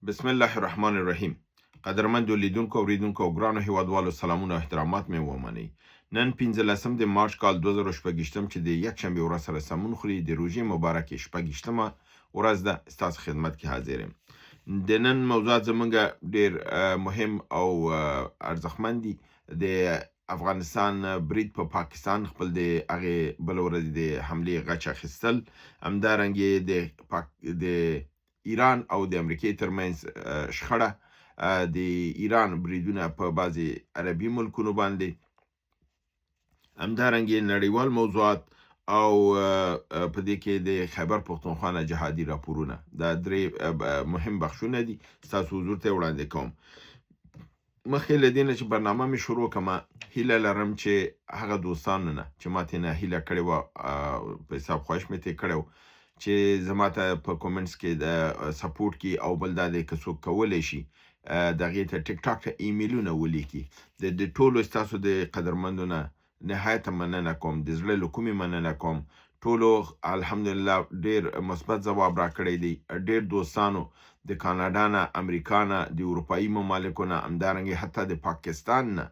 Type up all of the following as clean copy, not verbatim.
بسم الله الرحمن الرحیم. قدرمندو لیدونکو، اوریدونکو او ګرانو هیوادوالو، سلامونه او احترامات مې ومنئ. نن 15 د مارچ کال 2026 چې د یکشنبې ورځ سره سمون خوري، د روژې مبارکې 26مه ورځ ده، ستاسو خدمت کې حاضر یم. د نن موضوعات زمونږ ډیر مهم او ارزښتمن دي. د افغانستان برید په پاکستان، خپل د هغې بل ورځ د حملې غچ اخیستل، همدارنګه د ایران او د امریکې ترمنځ شخړه، د ایران بریدونه په بعضې عربي ملکونو باندې، همدارنګه نړیوال موضوعات او په دې کې د خیبر پښتونخوا نه جهادي راپورونه. دا درې مهم بخشونه دي، ستاسو حضور ته وړاندې کوم. مخکې له دې نه چې برنامه مې شروع کړم، هیله لرم چې هغه دوستانو نه چې ما ترې نه هیله کړې وه، په حساب خواهش مې ترې کړی و چې زما ته په comments کې د support کې، او بل دا دی که څوک کولی شي دغې ته ټیک ټاک ته ایمیلونه ولیکي. د ټولو ستاسو د قدرمندو نه نهایت مننه کوم، د زړه له کومې مننه کوم. ټولو الحمدلله ډیر مثبت ځواب راکړی دی. ډیر دوستانو د کاناډا نه، امریکا نه، د اروپایي ممالکو نه، همدارنګه حتی د پاکستان نه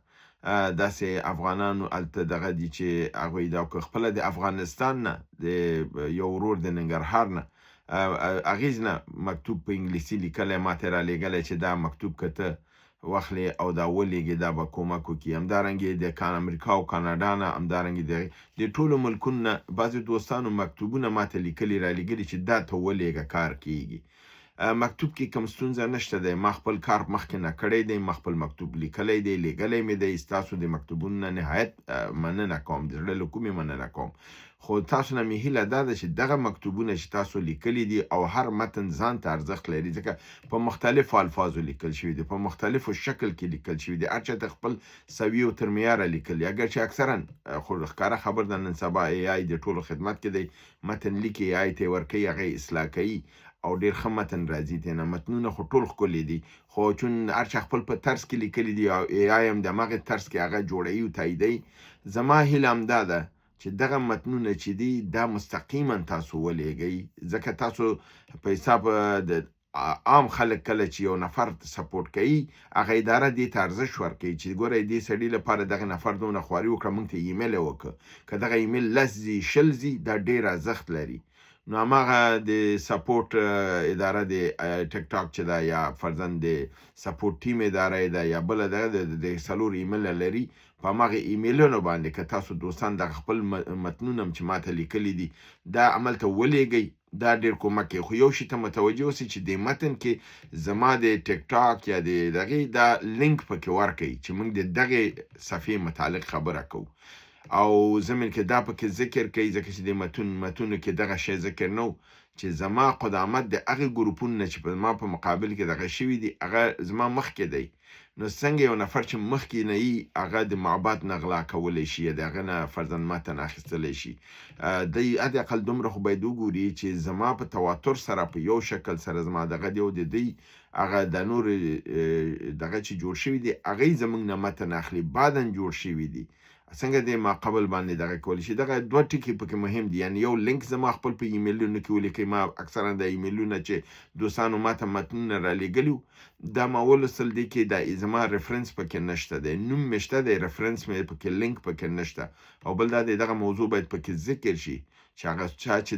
داسې افغانانو هلته دغه دي چې هغوی دا خپله د افغانستان نه، د یو ورور د ننګرهار نه هغې نه مکتوب په انګلیسي لیکلی ماته رالیږلی چې دا مکتوب که ته واخلې او دا ولیږې، دا به کومک وکړي. همدارنګه د امریکا او کاناډا نه، همدارنګه د ټولو ملکونو نه بعضې دوستانو مکتوبونه ماته لیکلي رالیږلي چې دا ته ولیږه، کار کیږي. مکتوب کې کوم ستونزه نشته دی، ما خپل کار مخکې نه کړی دی، ما خپل مکتوب لیکلی دی، لیږلی مې دی. ستاسو د مکتوبونو نه نهایت مننه کوم، د زړه له کومې مننه کوم. خو تاسو نه مې هیله دا ده چې دغه مکتوبونه چې تاسو لیکلي دي، او هر متن ځان ته ارزښت لري، ځکه په مختلفو الفاظو لیکل شوي دي، په مختلفو شکل کې لیکل شوي دي، هر چا ته خپل سویې او تر معیاره لیکلي، اګر چې اکثرا خو ښکاره خبر ده نن سبا AI د ټولو خدمت کې دی، متن لیکي، AI ته یې ورکوي، هغه یې اصلاح کوي او ډېر ښه متن راځي ترېنه. متنونه خو ټول ښکلي دي، خو چون هر چا خپل په طرز کې لیکلي دي او AI هم د هماغې طرز کې هغه جوړوي او تاییدوي. زما هیله همدا ده چې دغه متنونه چې دي دا مستقیما تاسو ولیږئ، ځکه تاسو په حساب د عام خلک کله چې یو نفر support کوي، هغه اداره دې ته ارزښت ورکوي چې ګوره دې سړي لپاره دغه نفر دونه خواري وکړه، موږ ته ایمیل یې وکړه. که دغه ایمیل 10 ځي، 20 ځي، دا ډېر ارزښت لري. نو هماغه د support اداره د ټیک ټاک چې ده، یا فرضاً د support team اداره ده، یا بله دغه د څلور ایمیل لري، په هماغه ایمیلونو باندې که تاسو دوستان دغه خپل متنونه هم چې ماته لیکلي دي دا عمل ته ولیږئ، دا ډېر کومک کوي. خو یو شي ته متوجه اوسئ چې د متن کې زما د ټیک ټاک یا د دغې دا لینک پکې ورکړئ چې موږ د دغې صفحې متعلق خبره کوو، او ضمن کې دا پکې ذکر کوي، ځکه چې د متونو کې دغه شی ذکر نه و چې زما قدامت د هغې ګروپونو نه چې په ما په مقابل کې دغه شوي دي هغه زما مخکې دی. نو څنګه یو نفر چې مخکې نه یي هغه د معبد نه غلا کولی شي، یا د هغه نه فرضاً متن اخیستلی شي؟ دی حد اقل دومره خو باید وګوري چې زما په تواتر سره په یو شکل سره زما دغه دی، او د دوی هغه د نور دغه چې جوړ شوي دي هغوی زموږ نه متن اخلي، بعداً جوړ شوي دي، څنګه د ما قبل باندې دغه کولی شي؟ دغه دوه ټکي پکې مهم دي. یعنی یو لینک زما خپل په ایمیلونو کې ولیکئ. ما اکثرا د ایمیلونه چې دوستانو ماته متنونه رالیږلي وو دا ما ولوستل، دې کې دا زما reference پکې نشته دی، نوم مې شته دی، reference مې پکې لینک پکې نشته. او بل دا دی دغه موضوع باید پکې ذکر شي چې هغه چا چې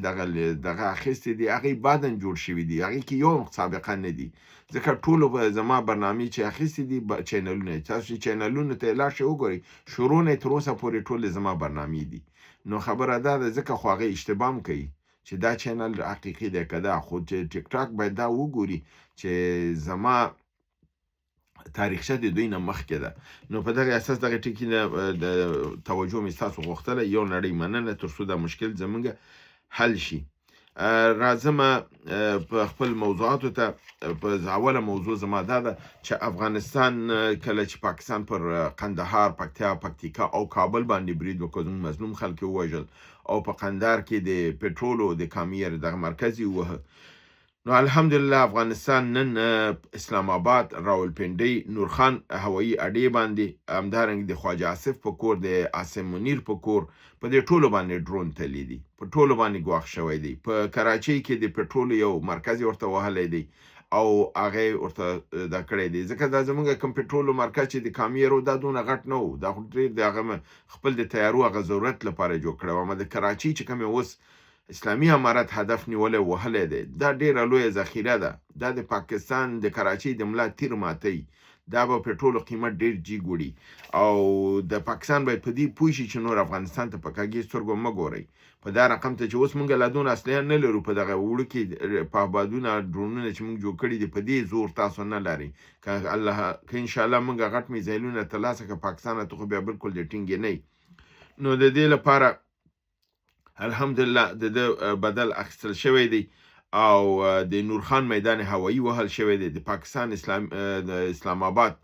دغه اخیستې دي هغې بعداً جوړ شوي دي، هغې کې یو هم سابقه نه دي، ځکه ټولو زما برنامې چې اخیستې دي چینلونه، تاسو چې چینلونو ته لاړ شئ وګورئ، شروع نه تر اوسه پورې ټولې زما برنامې دي. نو خبره دا ده، ځکه خو هغې اشتباه هم کوي چې دا چینل حقیقي دی که دا، خو چې ټیک ټاک باید دا وګوري چې زما تاریخچه د دوی نه مخکې ده. نو په دغه اساس دغه ټکي نه د توجه مې ستاسو غوښتله. یو نړۍ مننه تر څو دا مشکل زمونږ حل شي. راځمه په خپل موضوعاتو ته. په اوله موضوع زما دا ده چې افغانستان کله چې پاکستان پر قندهار، پکتیا، پکتیکا او کابل باندې برید وکړ، زموږ مظلوم خلک یې ووژل او په قندهار کې د پټرولو د کامیر دغه مرکز یې ووهه. نو الحمدلله افغانستان نن اسلام آباد، راولپنډۍ، نورخان هوایي اډې باندې، همدارنګه د خواجه آصف په کور، د عاصم منیر په کور، په دې ټولو باندې ډرون تللی دي، په ټولو باندې ګواښ شوی دی. په کراچۍ کې د پټرولو یو مرکز یې ورته وهلی دی. او هغه ورته دا کړی دی. ځکه دا زمونږ کوم پټرولو مرکز چې د کامیرو دا دونه غټ نه و، دا خو ډېر د هغه خپل د تیارو هغه ضرورت لپاره جوړ کړی و. اما د کراچۍ چې کوم اوس اسلامي امارت هدف نیولی وهلی دی، دا ډېره لویه ذخیره ده. دا د پاکستان د کراچۍ د ملا تیر ماتوي، دا به پټرولو قیمت ډېر جیګ وړي. او د پاکستان باید په دې پوه شي چې نور افغانستان ته په کږې سترګو مه ګورئ. په دا رقم ته چې اوس مونږ لا دونه اسلحه نه لرو، په دغه وړوکي پهبادونه ډرونونه چې مونږ جوړ کړي دي په دې زور تاسو نه لرئ. که الله که انشاءالله مونږ غټ میزایلونه ترلاسه که پاکستان ته خو بیا بالکل د ټینګې نه. نو د دې لپاره الحمدلله د ده بدل اخیستل شوی دی او د نورخان میدان هوایی وهل شوی دی. د پاکستان اسلام آباد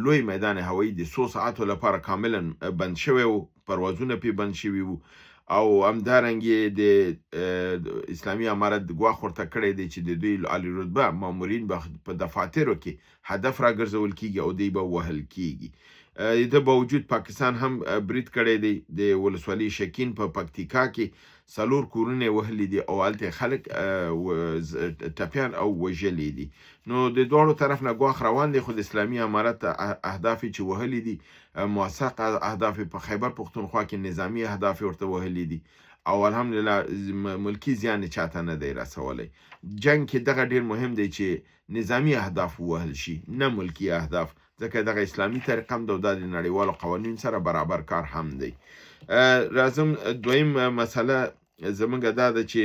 لوی میدان هوایی د څو ساعتو لپاره کاملا بند شوی و، پروازونه پې بند شوي وو. او همدارنګه د اسلامي امارت ګواښ ورته کړی دی چې د دوی عالي رتبه مامورین به په دفاترو کې هدف راګرځول کیږي او دوی به وهل کیږي. د باوجود پاکستان هم برید کړی دی. د ولسوالۍ شکین په پکتیکا کې 4 کورونه وهلي دي او هلته خلک ټپیان او وژلي دي. نو د دواړو طرف نه ګواښ روان دی، خو د اسلامي امارت اهداف چې وهلي دي موثق اهداف په خیبر پښتونخوا کې نظامي اهداف ورته وهلي دي او الحمدلله ملکی زیان چاته نه دی رسولی. جنگ کې دغه ډیر مهم دی چې نظامي اهداف ووهل شي نه ملکی اهداف، ځکه دغه اسلامي طریقه هم ده او دا د نړیوالو قوانینو سره برابر کار هم دی. راځم دویم مسله زمونږ دا ده چې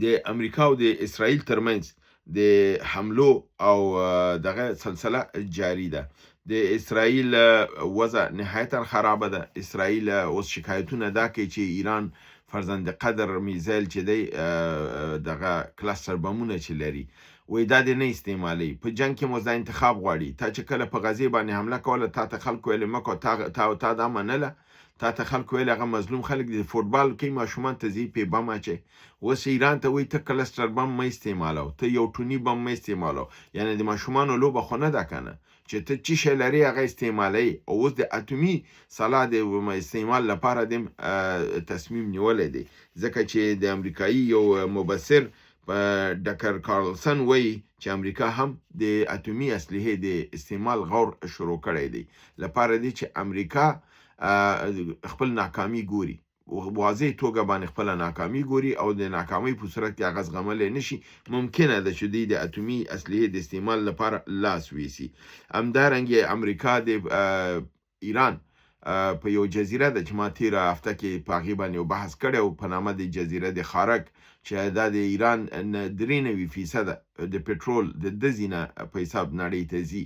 د امریکا او د اسرائیل ترمنځ د حملو او دغه سلسله جاری ده. د اسرائیل وضع نهایتا خرابه ده. اسرائیل اوس شکایتونه دا کوي چې ایران فرضاً د قدر میزایل چې دی دغه کلستر بمونه چې لري وایي دا دې نه استعمالوي. په جنګ کې مو دا انتخاب غواړي. تا چې کله په غزې باندې حمله کوله تا ته خلکو ویلې مه کوه، تا دا منله، تا ته خلکو ویل هغه مظلوم خلک دي فوټبال کوي ماشومان ته ځي پې بم اچوي. اوس ایران ته وایي ته کلستر بم مه استعمالوه، ته یو ټوني بم مه استعمالوه، یعنې د ماشومانو لوبه خو نه ده که نه چې ته چی شی لرې هغه استعمالوي. او اوس د اتومي سلاح د استعمال لپاره د تصمیم نیولی دی، ځکه چې د امریکایي یو مبصر ډکر کارلسن وایي چې امریکا هم د اتومي اسلحې د استعمال غور شروع کړی دی، لپاره دی چې امریکا خپل ناکامي ګوري، واضح توګه باندې خپله ناکامي ګوري او د ناکامۍ په صورت کې هغه زغملی نشي. ممکنه ده چې دوی د اتومي اسلحې د استعمال لپاره لاس ویسي. همدارنګه امریکا د ایران په یو جزیره ده چې ما تیره هفته کې په هغې باندې یو بحث کړی و په نامه د جزیره د خارک، چې دا د ایران 93% د پټرول د دزي نه په حساب نړۍ ته ځي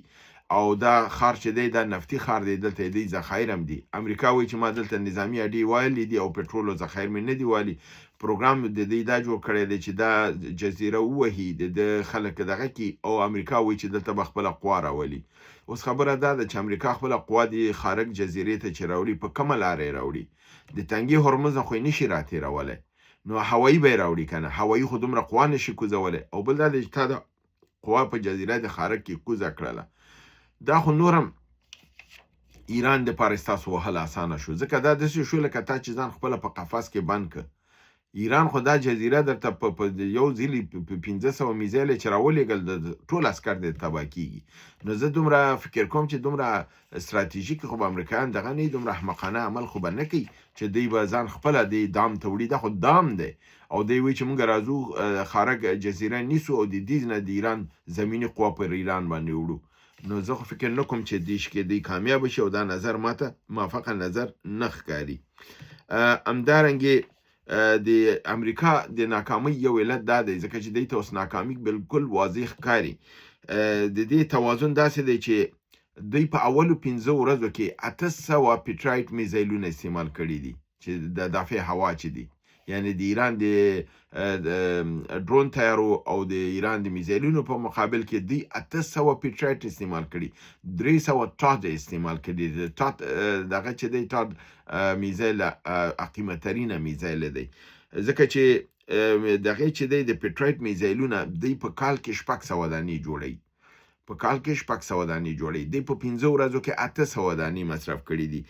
او دا ښار چې دی دا نفتی ښار دی، دلته یې دی ذخایر هم دي. امریکا وایي چې ما دلته نظامي اډې والي دي او پټرولو ذخایر مې نه دي والي. پروګرام د دوی دا جوړ کړی دی چې دا جزیره ووهي، د ده خلک دغه کړي او امریکا وایي چې دلته به خپله قوا راولي. اوس خبره دا ده چې امریکا خپله قوا د خارک جزیرې ته چې راوړي په کومه لاره یې راوړي؟ د تنګي هرمز نه خو یې نشي راتېرولی، نو هوایي به یې راوړي که نه؟ هوایي خو دومره قوا نشي کوزولی. او بل دا دی چې تا د قوا په جزیره د خارک کې کوزه کړله، دا خو نورم ایران د پاره ستاسو وهل اسانه شو، ځکه دا داسې شو لکه تا چې ځان خپله په قفس کې بند که. ایران خو دا جزیره درته په یو ځلي په 500 میزایل چې راولېږل د ټول عسکر دې تباه کېږي. نو زه دومره فکر کوم چې دومره استراتیژیک خو به امریکایان دغه نه، دومره احمقانه عمل خو به نه کوي چې دوی به ځان خپله دې دام ته وړي. دا خو دام دی او دوی وایي چې موږ راځو خارک جزیره نیسو او د دې نه د ایران زمیني قوه پر ایران باندې وړو. نو زه خو فکر نه کوم چې دې کې دوی کامیاب شي او دا نظر ماته موافقه نظر نه ښکاري. همدارنګې د امریکا د ناکامۍ یو علت دا دی، ځکه چې دوی ته اوس ناکامي بالکل واضح ښکاري. د دې توازن داسې دی چې دوی په اولو 5 ورځو کې 800 پیټرایټ میزایلونه استعمال کړي دي چې د دافع هوا چې دي، یعنی د ایران د ډرون تیارو او د ایران د میزایلونو په مقابل کې دوی 800 پیټرایټ استعمال کړي، 300 تاد استعمال کړي. د تاد دغه چې دی تاد میزایل قیمترینه میزایل دی، ځکه چې دغه چې دی د پیټرایټ میزایلونه دوی په کال کې 600 دانې جوړوي، په کال کې 600 دانې جوړوي. دوی په 5 ورځو کې 800 دانې مصرف کړي دي.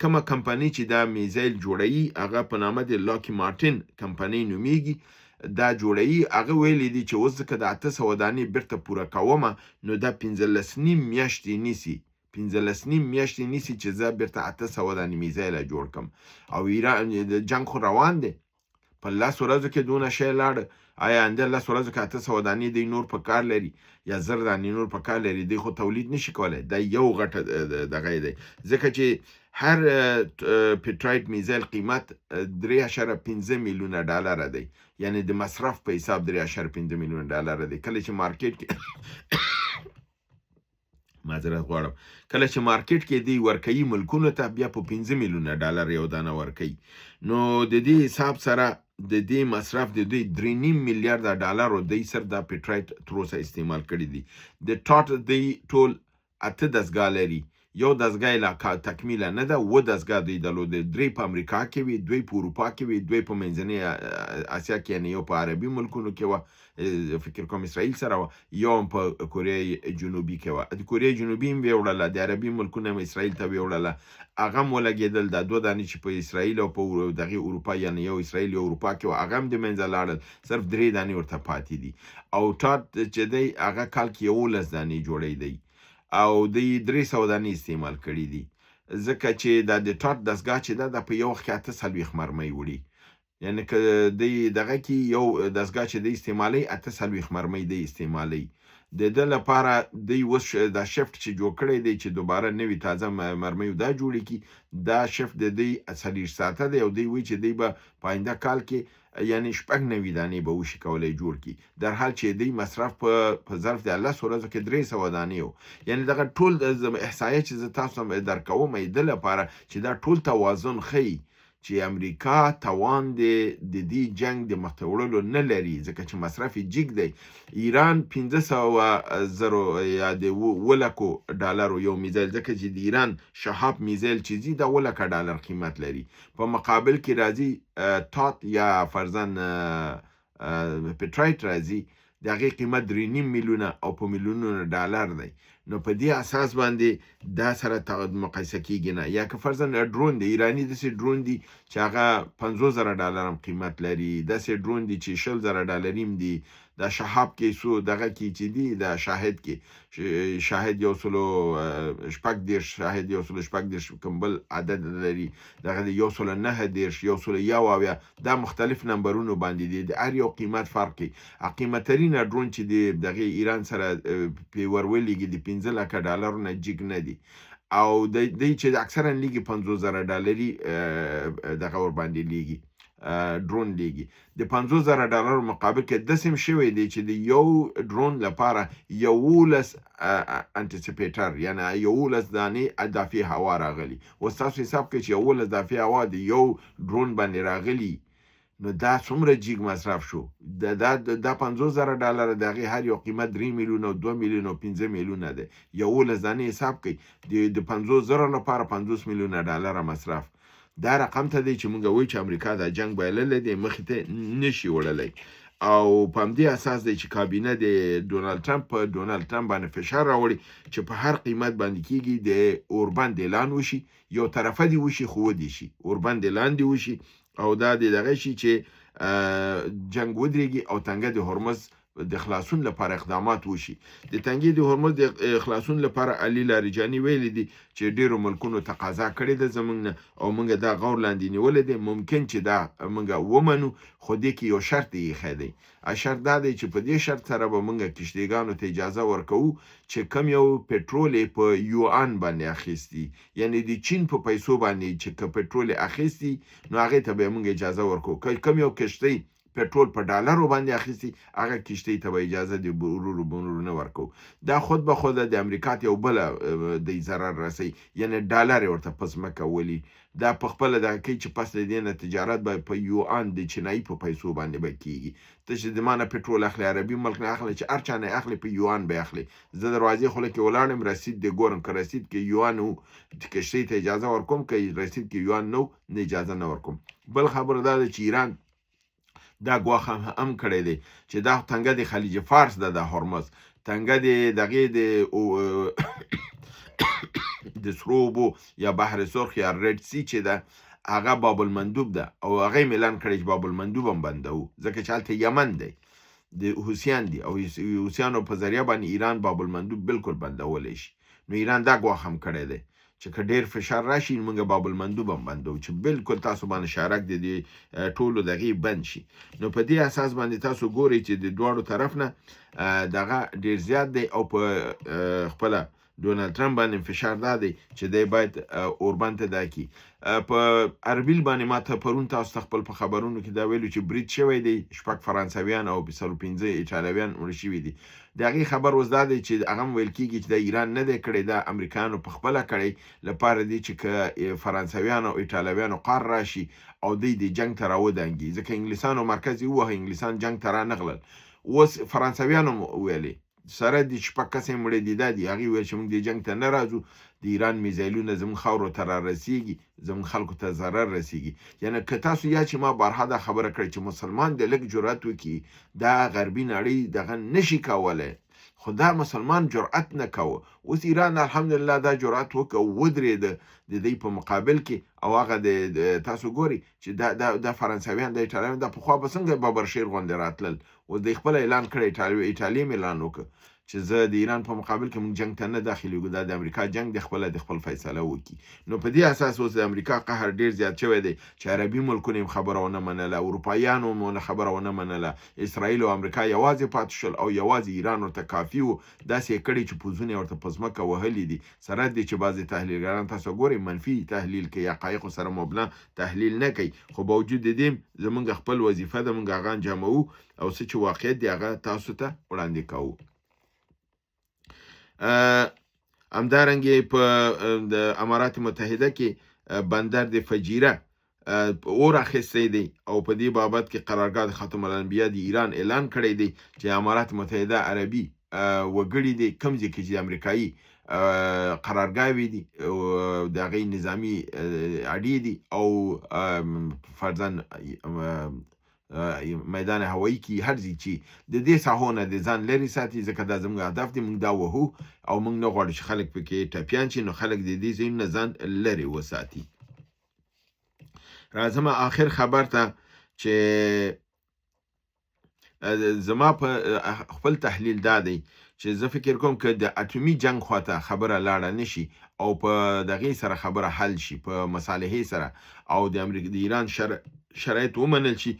کومه کمپنۍ چې دا میزایل جوړوي هغه په نامه د لاکی مارټین کمپنۍ نومیږي. دا جوړوي. هغه ویلي دي چې اوس ځکه د 800 دانې بیرته پوره کومه، نو دا 15.5 میاشتې نیسي، 15.5 میاشتې نیسي چې زه بیرته 800 دانې میزایله جوړ کم. او ایران د جنګ خو روان دی، په 10 ورځو کې دونه شی لاړ. آیا انده 10 ورځو کې 800 دانې دی نور په کار لري یا 1000 دانې نور په کار لري؟ دی خو تولید نشي کولی. دا یو غټه دغه دی، ځکه چې هر پیټرایټ میزایل قیمت 3.5 میلیونه ډالر دی، یعنی د مصرف په حساب 3.5 میلیونه ډالر دی. کله چې مارکیټ کې معذرت غواړم، کله چې مارکیټ کې دی ورکوي ملکونو ته، بیا په 5 میلیونه ډالر یو دانه ورکوي. نو د دې حساب سره د دې مصرف د دوی 3.5 میلیارډ ډالرو دی سر دا پیټرایټ تر اوسه استعمال کړی دي. د ټاټ دی ټول 8 دستګاه لري، یو دستګاه یې لا تکمیله نه ده، 7 دستګاه دوی درلودې، 3 په امریکا کې وي، 2 په اروپا کې وي، 2 په منځنۍ اسیا کې، یعنې یو په عربي ملکونو کې وه، فکر کوم اسرائیل سره وه، یو هم په کوریای جنوبي کې وه. د کوریای جنوبي هم ویوړله، د عربي ملکونو هم اسرائیل ته ویوړله، هغه هم ولګېدل. دا 2 دانې چې په اسرائیل او په دغې اروپا، یعنې یو اسرائیل یو اروپا کې وه، هغه هم د منځه لاړل، صرف 3 دانې ورته پاتې دي. او ټاټ چې دی هغه کال کې 11 دانې جوړی دی او دی 300 دانې استعمال کړي دي، ځکه چې دا د ټاټ دستګاه چې ده دا په یو وخت کې 48 مرمۍ وړي، یعنې که دی دغه کې یو دستګاه چې دی استعمالوي 48 مرمۍ دی استعمالوي. د ده لپاره دی اوس دا شفټ چې جوړ کړی دی چې دوباره نوي تازه مرمۍ دا جوړې کړي، دا شفټ د دوی 40 ساعته دی، او دوی وایي چې دوی به په آینده کال کې یعنې 96 دانې به وشي کولی جوړ کړي، در حال چې دوی مصرف په ظرف د 10 ورځو کې 300 دانې و. یعنې دغه ټول احصایه چې زه تاسو ته درکوم د ده لپاره چې دا ټول توازن ښیي چې امریکا توان د دې جنگ د مخته وړلو نه لري، ځکه چې مصرف یې جګ دی. ایران 500,000 یا د 7 لکو ډالرو یو میزایل، ځکه چې د ایران شهاب میزایل چې ځي دا 7 لکه ډالر قیمت لري، په مقابل کې راځي تات یا فرضاً پیټرایټ راځي، د هغې قیمت 3.5 میلیونه او په میلیونونو ډالر دی. نو په دې اساس باندې دا سره مقایسه کیږي نه. یا که فرضاً ډرون دی، ایراني داسې ډرون دی چې هغه 50,000 ډالر هم قیمت لري، داسې ډرون دی چې 20,000 ډالر هم دي. دا شهاب کې څو دغه کې چې دي، دا شاهد کې شاهد 136، شاهد 136 کوم بل عدد لري، دغه دی 139، 171، دا مختلف نمبرونو باندې دي، د هر یو قیمت فرق کوي. قیمترین ډرون چې دی دغه ایران سره پې ورولېږي د 5 لکه ډالرو نه جګ نه دي، او دی چې اکثرا لیږي 50,000 ډالري دغه ورباندې لیږي، ډرون لیږي. د 50,000 ډالرو مقابل کې داسې هم شوی دی چې د یو ډرون لپاره 11 انټیسیپیټر، یعنې 11 دانې اضافي هوا راغلي. اوس تاسو حساب کړئ چې 11 اضافي هوا د یو ډرون باندې راغلي، نو دا څومره جیګ مصرف شو؟ دا 50,000 ډالر د هغې هر یو قیمت 3 میلیونه او 2 میلیونه او 5 میلیونه دی. 11 دانې حساب کړئ، د 50,000 لپاره 50 میلیونه ډالر مصرف. دا رقم ته دی چې موږ وایو چې امریکا دا جنگ بایللی دی، مخې ته نشي وړلی. او په همدې اساس دی چې کابینه د ډونالد ټرمپ په ډونالد ټرمپ باندې فشار راوړي چې په هر قیمت باندې کیږي د اوربند اعلان وشي، یو طرفه دې وشي خو ودې شي، اوربند اعلان دې وشي، او دا دې دغه شي چې جنگ ودرېږي او تنګه د هرمز د خلاصون لپاره اقدامات وشي. د تنګې د هرمز د خلاصون لپاره علي لاریجاني ویلي دي چې ډیرو ملکونو تقاضا کړې ده زموږ نه، او موږ دا غور لاندې نیولی دی، ممکن چې دا موږ ومنو، خو دې کې یو شرط یې ایښی دی. شرط دا دی چې په دې شرط سره به موږ کښتیګانو ته اجازه ورکوو چې کم یو پټرول یې په یوان باندې اخیستي، یعنې د چین په پیسو باندې چې که پټرول یې اخیستي نو هغې ته به موږ اجازه ورکوو. که کم یو کښتۍ پټرول په ډالرو باندې اخیستي هغه کښتۍ ته به اجازه د ورورو بونورو نه ورکوو. دا خود به خوده د امریکا ته یو بله د ضرر رسوي، یعنې ډالر یې ورته په ځمکه ولي. دا په خپله دغه کوي چې پس له دې نه تجارت به په یوان د چینایي په پیسو باندې به کیږي. ته چې د ما نه پټرول اخلې، عربي ملک نه اخلې، چې هر چا نه اخلې په یوان به اخلې. زه دروازې خوله کې ولاړ یم، رسید دې ګورم، که رسید کې یوان و کښتۍ ته اجازه ورکوم، که رسید کې یوان نه و نه اجازه نه ورکوم. بل خبره دا ده چې ایران دا ګواښ هم کړی دی چې دا تنګه د خلیج فارس ده، د هرمز تنګه د دغې د سرو اوبو یا بحر سرخ یا رډ سی چې ده، هغه باب المندوب ده او هغه یې اعلان کړی چې باب المندوب هم بندوو، ځکه چې هلته یمن دی، د حوثیان دي او حوثیانو په ذریعه باندې ایران باب المندوب بالکل بندولی شي. نو ایران دا ګواښ هم کړی دی چې که ډیر فشار راشي موږ باب المندوب هم بندو، چې بالکل تاسو باندې شارک د دې ټولو دغې بند شي. نو په دې اساس باندې تاسو ګورئ چې د دواړو طرف نه دغه ډیر زیات دی او په خپله ډونالد ټرمپ باندې فشار دا دی چې دی باید اوربند ته دا کړي. په اربیل باندې ما ته پرون تاسو ته خپل په خبرونو کې دا ویلو چې برید شوی دی، 6 فرانسویان او 5 ایټالویان مړه شوي دي. د هغې خبر اوس دا دی چې هغه هم ویل کېږي چې دا ایران نه دی کړی، دا امریکایانو په خپله کړی لپاره دی چې که فرانسویانو او ایټالویانو قار راشي او دوی د جنګ ته راودانګي، ځکه انګلیسانو مرکز یې ووهه، انګلیسان جنګ ته رانغلل. اوس فرانسویانو ویلې سره دي 6 کسه یې مړه دي، دا دي هغې ویل چې موږ دې جنګ ته نه راځو، د ایران میزایلونه زموږ خاورو ته را رسیږي، زموږ خلکو ته ضرر رسیږي. یعنی که تاسو یا چې ما بارها دا خبره کړې چې مسلمان د لږ جرأت وکړي، دا غربي نړۍ دغه نشي کولی، خو دا مسلمان جرأت نه کاوه. اوس ایران الحمدلله دا جرأت وکړ او ودرېده د دوی په مقابل کې. او هغه د تاسو ګورئ چې دا فرانسویان، دا ایټالویان، دا پخوا به څنګه ببر شیر غوندې راتلل، اوس دوی خپله اعلان کړی، ایټالیا هم اعلان وکړ چې زه د ایران په مقابل کې موږ جنګ ته نه داخلېږو، دا د امریکا جنګ دی، خپله د خپل فیصله وکړي. نو په دې اساس اوس د امریکا قهر ډېر زیات شوی دی چې عربي ملکونو یې خبره ونه منله، اروپایانو هم خبره ونه منله، اسرائیل او امریکا یوازې پاتې شول او یوازې ایران ورته کافي و. داسې یې کړی چې پوځونه یې ورته په ځمکه وهلي دي. سره دې چې بعضې تحلیلګران تاسو ګورئ منفي تحلیل کوي، حقایقو سره مبنا تحلیل نه کوي، خو باوجود د دې زمونږ خپل وظیفه ده، مونږ هغه انجاموو او څه چې واقعیت دی هغه تاسو ته وړاندې کوو. همدارنګه په د امارات متحده کې بندر د فجیره اور اخیستی دی او په دې بابت کې قرارګاه د خاتم الانبیا د ایران اعلان کړی دی چې امارات متحده عربي وګړي دی کوم ځای کې چې امریکایي قرارګاوې دي، د هغې نظامي اډې دي او فرضاً میدان هوایی کې هر ځای چې د دې ساحو نه د ځان لرې ساتي، ځکه دا زموږ هدف دی، موږ دا وهو او موږ نه غواړو چې خلک پکې ټپیان شي، نو خلک د دې ځایونو نه ځان لرې وساتي. راځم آخر خبر ته چې زما په خپل تحلیل دا دی چې زه فکر کوم که د اتومي جنګ خواته خبره لاړه نشي او په دغې سره خبره حل شي، په مصالحې سره، او د امریکا د ایران شرایط ومنل شي،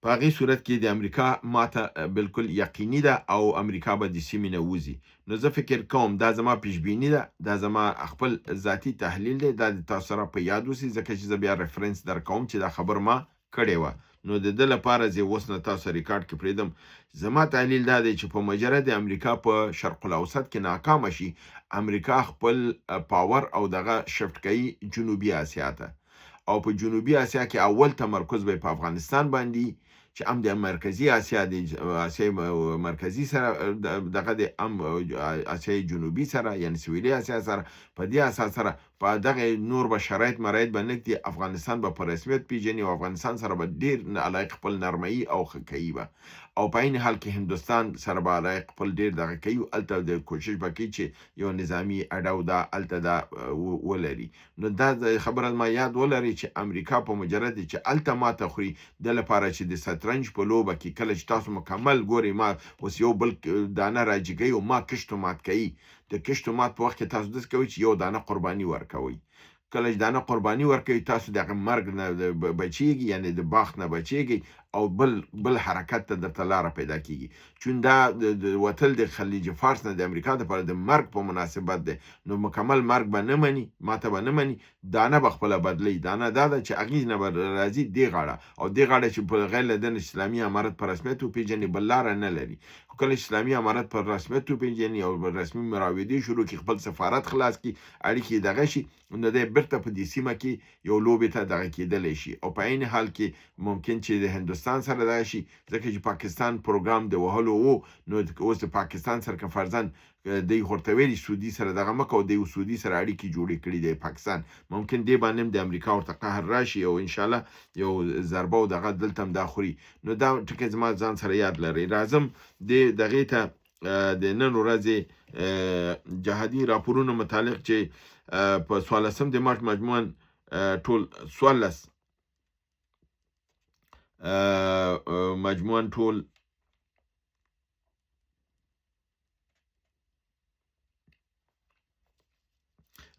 په هغې صورت کې د امریکا ماته بالکل یقیني ده او امریکا به د سیمې نه وځي. نو زه فکر کوم دا زما پیشبیني ده، دا زما خپل ذاتي تحلیل دی، دا د تاسو سره په یاد اوسئ، ځکه چې زه بیا reference درکوم چې دا خبر ما کړې وه. نو د ده لپاره زه اوس نه تاسو ریکارډ کې پرېږدم. زما تحلیل دا دی چې په مجرد امریکا په شرق الاوسط کې ناکامه شي، امریکا خپل power او دغه شفټ کوي جنوبي اسیا ته، او په جنوبي اسیا کې اول تمرکز به په افغانستان باندې چې هم د مرکزي اسیا د اسیای مرکزي سره دغه د هم اسیای جنوبي سره، یعنی سویلي اسیا سره، په دې اساس سره په دغه نور به شرایط مرایط به نه کړي، افغانستان به په رسمیت پیژني او افغانستان سره به ډېر علاقه خپل نرمي او ښه کوي به، او په عین حال کې هندوستان سره به علاقه خپل ډېر دغه کوي، هلته د کوشش به کوي چې یو نظامي اډه او دا هلته دا ولري. نو دا خبره ما یاد ولري چې امریکا په مجرد چې هلته ماته خوري، د لپاره چې د شطرنج په لوبه کې کله چې تاسو مکمل ګورئ، ما اوس یو بل دانه راجګوي او ما کشت و مات کوي، د کشت و مات په وخت کې تاسو داسې کوئ چې یو دانه قرباني ورکوئ، کله چې دانه قرباني ورکوي تاسو د هغه مرګ نه بچیږي، یعنی د باخت نه بچیږي او بل حرکت ته درته لاره پیدا کیږي. چون دا د وتل د خلیج فارس نه د امریکا دپاره د مرګ په مناسبت دی، نو مکمل مرګ به نه مني، ماته به نه مني، دانه به خپله بدلوي. دانه دا ده چې هغې نه به راځي دې غاړه، او دې غاړه چې په غیر له دنه اسلامي امارت په رسمیت وپېژني بل لاره نه لري. خو کله چې اسلامي امارت په رسمیت وپېژني او رسمي مراودې شروع کړي، خپل سفارت خلاص کړي، اړیکې دغه شي، نو دی بیرته په دې سیمه کې یو لوبې ته دغه کېدلی شي. او په عین حال کې ممکن چې د هندوستان سره دغه شي، ځکه چې پاکستان پروګرام د وهلو و، نو اوس د پاکستان سره که فرضاً دی ورته ویلي سعودي سره دغه مه کوه، دی سعودي سره اړیکې جوړې کړي دی پاکستان، ممکن دې باندې هم د امریکا ورته قهر راشي او انشاءالله یو ضربه او دغه دلته هم دا خوري. نو دا ټکی زما ځان سره یاد لرئ. راځم دې دغې ته د نن ورځې جهادي راپورونو متعلق چې په 14 د مارچ مجموعاً ټول 14، مجموعاً ټول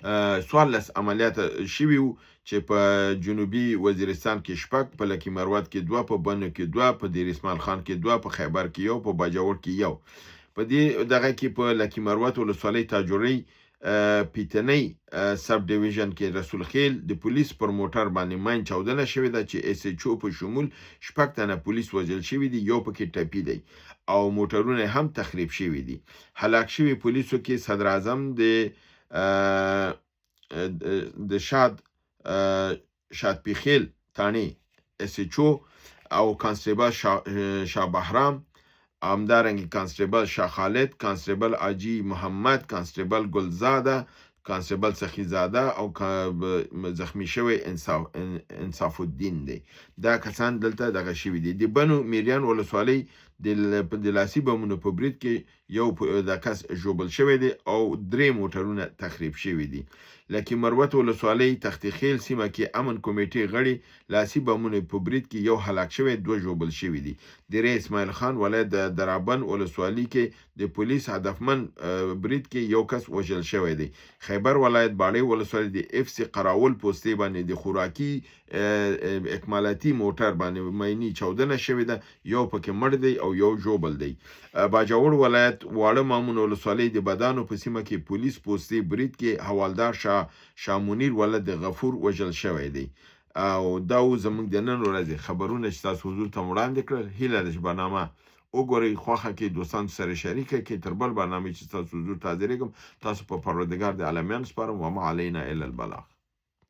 14 عملیات شوي وو، چې په جنوبي وزیرستان کې 6، په لکي مروت کې 2، په بنو کې 2، په دیر اسماعیل خان کې 2، په خیبر کې 1، په باجوړ کې 1. په دې دغه کې په لکي مروت ولسوالۍ تاجورۍ پیتنۍ سب ډیویژن کې رسول خیل د پولیس پر موټر باندې ماین چاودنه شوې ده، چې ایس ایچ او په شمول 6 تنه پولیس وژل شوي دي، یو پکې ټپي دی او موټرونه هم تخریب شوي دي. هلاک شوي پولیسو کې صدر اعظم د شاد پیخیل تاڼې ایس ایچ او او کانسټیبل شاه بهرام، همدارنګه کانسټیبل شاه خالد، کانسټیبل حاجي محمد، کانسټیبل ګلزاده، کانسټیبل سخیزاده او زخمی شوی انصاف الدین دی. دا کسان دلته دغه شوي دي. د بنو میریان ولسوالۍ د لاسي بمونو په برید کې یو د کس ژوبل شوی دی او 3 موټرونه تخریب شوي دي. لکي مروت ولسوالۍ تختي خیل سیمه کې امن کمیټې غړي لاسي بمونو په برید کې یو هلاک شوی، 2 ژوبل شوي دي. د ری اسماعیل خان ولایت د درابن ولسوالۍ کې د پولیس هدفمن برید کې یو کس وژل شوی دی. خیبر ولایت باړې ولسوالۍ د اف سي قراول پوستې باندې د خوراکي اکمالاتي موټر باندې مایني چاودنه شوې ده، یو پکې مړ دی او یو ژوبل دی. باجوړ ولایت واړه مامون ولسوالۍ د بدانو په سیمه کې پولیس پوستې برید کې حوالدار شاه منیر ولد غفور وژل شوی دی. او دا و زموږ د نن ورځې خبرونه چې تاسو حضور ته وړاندې کړل. هیله ده چې برنامه وګورئ، خوښه کړئ، دوستانو سره شریکه کړئ. تر بل برنامې چې تاسو حضور ته حاضرېږم، تاسو په پروردګار د عالمیانو سپارم. وما علینا الا البلاغ.